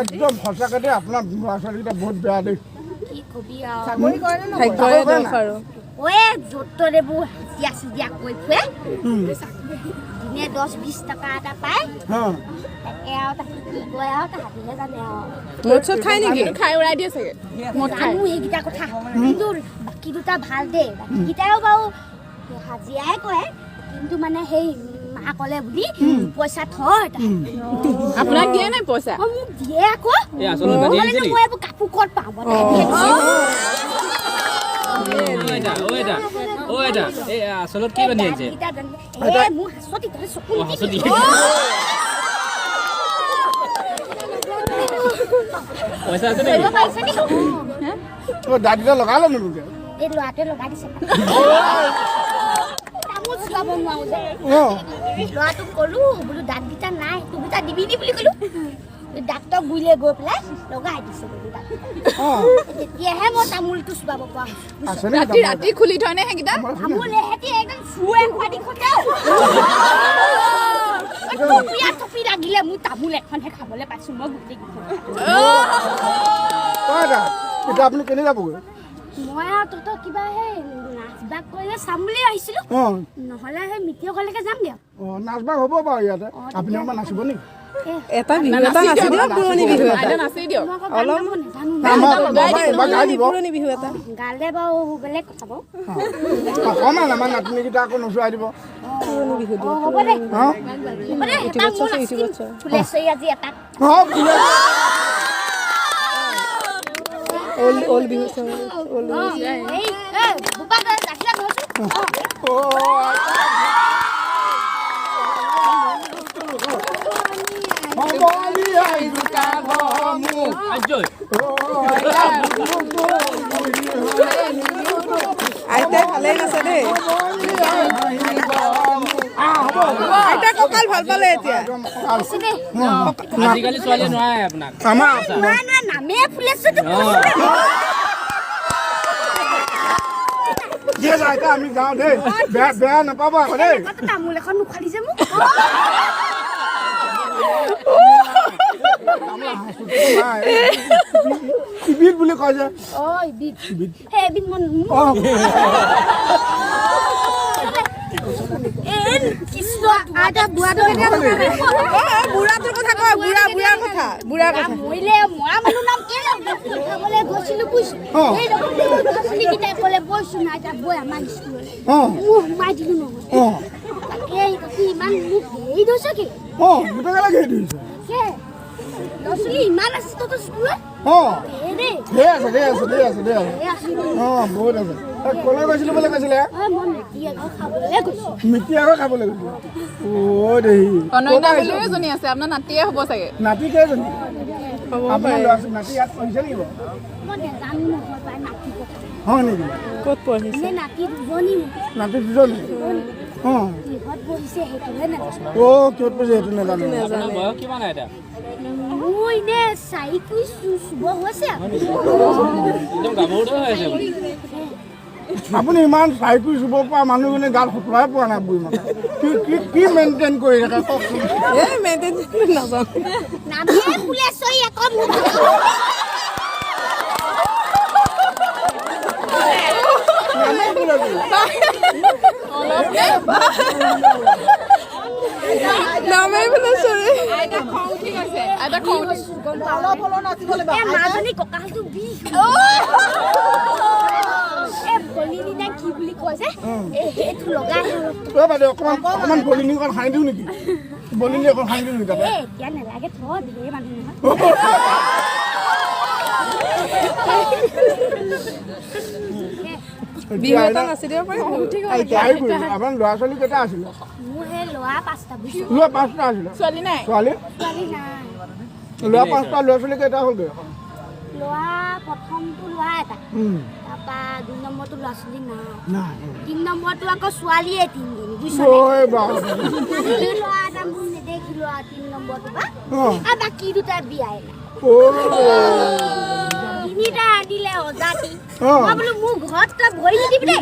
একদম সঁচাকে দেই, আপোনাৰ ল'ৰা ছোৱালীকেইটা বহুত বেয়া দেই। কি কবি আৰু। ভাগ্যৰে দোষ আৰু। ঐ, য'ত ত'ত এইবোৰ হাজিৰা চাজিৰা কৰি ফুৰে। দিনে 10-20 টকা এটা পায়। তাকে আৰু তাহাঁতি কি কয় আৰু তাহাঁতিহে জানে আৰু। মদ চদ খাই নেকি? খাই উৰাই দিয়ে চাগে, মদ খাই। জানো সেইকেইটা কথা, কিন্তু বাকী দুটা ভাল দেই। বাকীকেইটাও বাৰু হাজিৰাই কৰে, কিন্তু মানে সেই মাকলে বুলি পইচা থয় তাহাঁতি। আপোনাক দিয়ে নাই পইচা? অ, মোক দিয়ে আকৌ। এই আচলত বান্ধি আনিছে নহ'লেনো নেকি? মই এইবোৰ কাপোৰ ক'ত পাওঁ? মই তাহাঁতিহে দিছে। অ আইতা, অ আইতা, অ আইতা, এই আচলত কি বান্ধি আনিছে? দাঁতকেইটা এ মোৰ হাঁচতি, তহঁতে চকু অ, নিদিবি। হাঁচতি। পইচা আছে নেকি? ধৰিব পাৰিছে নি? অ, দাঁতকেইটা লগালে নতুনকে? এই ল'ৰাটোৱে লগাই দিছে। তামোল চুবাব নোৱাৰো যে। ল'ৰাটোক ক'লো বোলো, দাঁতকেইটা নাই, তোৰকেইটা দিবি নি বুলি ক'লো। ডাক্তৰ গুৰিলে গৈ পেলাই লগাই দিছে বোলো দাঁতকেইটা। তেতিয়াহে মই তামোলটো চুবাব পৰা হৈছো, বুজিছ? আছে নেকি? ৰাতি ৰাতি খুলি থয়নে সেইকেইটা? তামোল এহেঁতি একদম চুৱে খোৱা দি খোৱা। টপিয়া টপি লাগিলে মোৰ তামোল এখনহে খাবলৈ পাইছো মই গোটেইকেইখন। অ আইতা, এতিয়া আপুনি কেনে যাবগৈ? মই আৰু তহঁতৰ কিবা সেই নাচ বাগ কৰিলে চাম বুলি আহিছিলো। নহ'লে সেই মিতিৰৰ ঘৰলৈকে যামগৈ আৰু। অ, নাচ বাগ হ'ব বাৰু ইয়াতে। আপুনি অকণমান নাচিব নেকি? এটা বিহু এটা নাচি দিয়ক, পুৰণি বিহু এটা। আইতা, নাচি দিয়ক। মই আকৌ গান গাব নাজানো। আমাৰ এবাৰ গাই দিব। পুৰণি বিহু এটা। গালে বাৰু বেলেগ কথা বাৰু। অকণমান আমাৰ নাতিনীকেইটা আকৌ নচুৱাই দিব। পুৰণি বিহু। অ, হ'ব দে। হ'ব দে, এপাক মোৰ চাওঁ, নাচি দিম। ইউটিউবত চাওঁ। ফুলেশ্বৰী আজি এপাক। অ, ফুলে। অল্ড অল্ড বিহু চাওঁ, অল্ড। অ, এই এই বোপা, তই আশীৰ্বাদ ধৰচোন। অ। অ আইতা। সমনীয়াই জোকাব মোক। আজ্জৈ। অ আইতা, নুনুতো, বুঢ়ী হ'লে নুনুতো। আইতাই ভালেই নাচে দেই। সমনীয়াই হাঁহিব মোক। হ'ব। আইতা কঁকাল ভাল পালে এতিয়া? একদম কঁকাল। আছে দে। আজিকালি ছোৱালীয়ে নোৱাৰে আপোনাক। আমাৰ নোৱাৰে নোৱাৰে, নামে ফুলেশ্বৰীটো। ঠিক আছে আইতা, আমি যাওঁ দেই। বেয়া বেয়া নাপাব আকৌ দেই। আকৌ তামোল এখন নোখোৱালি যে মোক। নাই, ইবিধ বুলি কয় যে। অ, এবিধ, সেই এবিধ মই এই কৃষ্ণ, আইতা, বুঢ়াটো কেতিয়া? অ অ, বুঢ়াটোৰ কথা কয়, বুঢ়া, বুঢ়াৰ কথা, বুঢ়াৰ কথা। মৰিলে মৰা মানুহ নাম কেলে খাবলৈ গৈছিলো, বুজিছ? এই ল'ৰা ছোৱালীকেইটাই ক'লে, বৈচোন আইতা, বৈ আমাৰ স্কুললৈ। মোৰ সোমাই দিলো নহয়। তাকে ইহঁতি ইমান মোক ঘেৰি ধৰিছ কি? অ, গোটেইকেইটা ঘেৰি ধৰিছে। তাকে ল'ৰা ছোৱালী ইমান আছে তহঁতৰ স্কুলত? অ। ধেৰ দেই। ধেৰ আছে, ধেৰ আছে, ধেৰ আছে, ধেৰ আছে। ধেৰ আছে। অ, বহুত আছে। এই ক'লৈ গৈছিলো বুলি কৈছিলে? ঐ, মই মিতি আকৌ খাবলৈ গৈছো। মিতি আকৌ খাবলৈ গৈছিলে। অ দেহি। অনন্যা বুলিও এজনী আছে, আপোনাৰ নাতিয়ে হ'ব চাগে। নাতি কেইজনী হ'ব আপোনাৰ? পাৰে। ল'ৰা নাতি ইয়াত পঢ়িছে নেকি বাৰু? মই নাজানো নহয় পাই নাতি কথা। হয় নেকি? ক'ত পঢ়িছে? এনে নাতি দুজনী মোৰ। নাতি দুজনী, অ। কিহত পঢ়িছে সেইটোহে নাজানো। অ, কিহত পঢ়িছে সেইটো নাজানো। আপোনাৰ বয়স কিমান আইতা? মোৰ এনে 4 কুই চুব হৈছে আৰু। একদম গাভৰুতে হৈ আছে আপুনি। আপুনি ইমান চাইকুৰি চুব পৰা মানুহজনে গাত সুতুৰাই পোৱা নাই, বুঢ়ী মাকে কি কি কি মেইনটেইন কৰি থাকে কওকচোন? এই মেইনটেইন নাজানো। নামে ফুলেশ্বৰী আকৌ মোৰ। নামে ফুলেশ্বৰী। নামেই ফুলেশ্বৰী। আইতা খং উঠি গৈছে, আইতা খং উঠি। এ মাজনী কঁকালটো বিষ। এ ভলিনী নে কি বুলি কয় যে, এ সেইটো লগাই অলপ। অ বাইদেউ, অকণমান অকণমান বলিনী অকণ সানি দিওঁ নেকি? বলিনী অকণ সানি দিওঁ নেকি তাতে? এ এতিয়া নালাগে, থ, ধেৰ মানুহ নহয়। বিহু এটা নাচি দিব পাৰিব আইতা? চাৰিকুৰি। আপোনাৰ ল'ৰা ছোৱালী কেইটা আছিলে? মোৰ সেই ল'ৰা পাঁচটা, বুজিছ? ল'ৰা পাঁচটা আছিলে। ছোৱালী নাই? ছোৱালী? ছোৱালী নাই। ল'ৰা পাঁচটা, ল'ৰা ছোৱালী কেইটা হ'লগৈ? ল'ৰা প্ৰথমটো ল'ৰা এটা, তাৰপৰা দুই নম্বৰটো ল'ৰা ছোৱালী নাই। নাই। তিনি নম্বৰটো আকৌ ছোৱালীয়ে তিনিজনী, বুজিছ? ঐ বাপ। ল'ৰা এটা মোৰ নেদেখিলো আৰু তিনি নম্বৰটো বা আৰু বাকী দুটা বিয়াই নাই। তিনিটা আনিলে অজাতি। মই বোলো মোৰ ঘৰত তই ভৰি নিদিবি দেই।